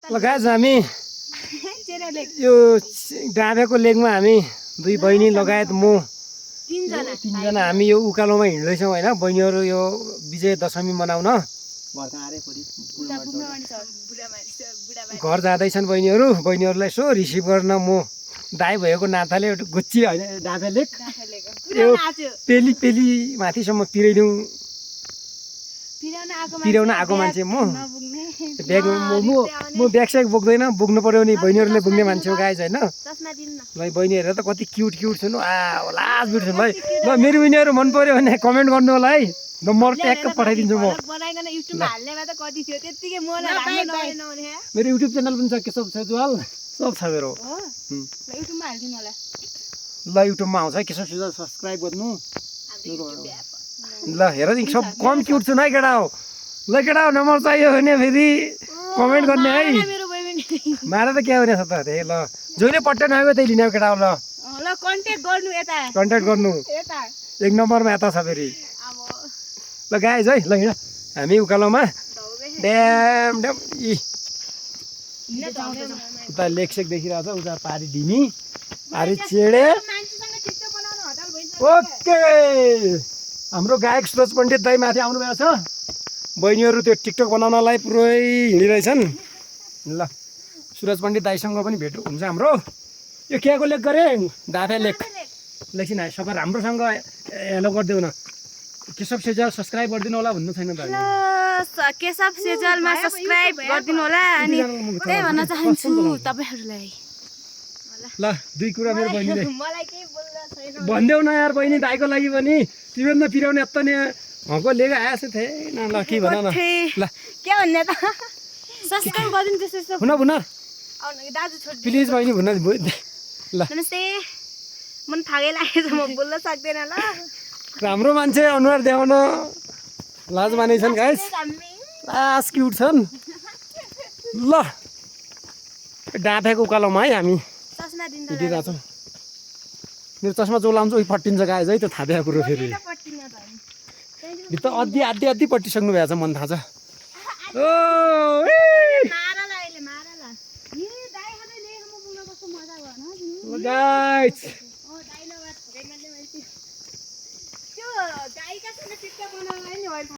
guys हामी यो डाँफेको लेकमा हामी दुई बहिनी लगायत म तीनजना हामी यो उकालोमा हिँड्दैछौँ होइन बहिनीहरू यो विजय दशमी मनाउन घर जाँदैछन् बहिनीहरूलाई यसो रिसिभ गर्न म दाइ भएको नाताले गुच्ची होइन डाँफे लेक यो पेली माथिसम्म पिराउन आएको मान्छे म ब्याग म ब्याग स्याग बोक्दैन बोक्नु पर्यो नि बहिनीहरूले बोक्ने मान्छे हो गाइज होइन ल बहिनीहरू त कति क्युट छन् लाज बिट छन् है ल मेरो बहिनीहरू मन पर्यो भने कमेन्ट गर्नु होला है नम्बर ट्यागक पठाइदिन्छु म मेरो युट्युब च्यानल पनि छ केशव सेजुवाल सब छ मेरो ल युट्युबमा आउँछ है केशव सेजुवाल सब्सक्राइब गर्नु ल हेर नि सब कम क्युट छु है केटा हो ल केटा हो नम्बर चाहियो भने फेरि कमेन्ट गर्ने है मारा त क्या हुने छ त ल जहिले पट्टा नआएको त्यही लिने केटा हो ल कन्ट्याक्ट गर्नु एक नम्बरमा यता छ फेरि ल गाइज है ल हिँड हामी उकालोमा ड्याम उता लेकसेक देखिरहेको छ उता पारी ढिमी पारी चेडे ओके हाम्रो गायक सुरज पण्डित दाइ माथि आउनु भएको छ बहिनीहरू त्यो टिकटक बनाउनलाई पुरै हिँडिरहेछन् ल सुरज पण्डित दाइसँग पनि भेट हुन्छ हाम्रो यो केको लेक गरे डाँफे लेक लेखिन सबै राम्रोसँग हेलो गरिदेऊ न केशव सेजुवाल सब्सक्राइब गरिदिनु होला भन्नु छैन त केशव सेजुवालमा सब्सक्राइब गरिदिनु होला अनि त्यही भन्न चाहन्छु तपाईहरुलाई ल दुई कुरा मेरो बहिनीले भन्देऊ न यार बहिनी दाइको लागि पनि तिमीले पिराउने यत्ता नि हको लिएको आएछ थिएन ल के भन न ल के भन्ने त सब्सक्राइब गरिदिनु त्यस्तो भुन दाजु छोड्नु प्लिज बहिनी भुन ल नमस्ते मन थागै लागेछ म बोल्न सक्दैन ल राम्रो मान्छे अनुहार देखाउन लाज मानेछन् गाइस लाज क्युट छन् ल डाँफेको उकालोमा है हामी हिँडिरहेको छौँ मेरो चस्मा जो लाउँछ उही पट्टिन्छ गाइस है त्यो थाहा भएको कुरो फेरि भित्र अद्धि पट्टिसक्नु भएको छ मन थाहा छ गाइस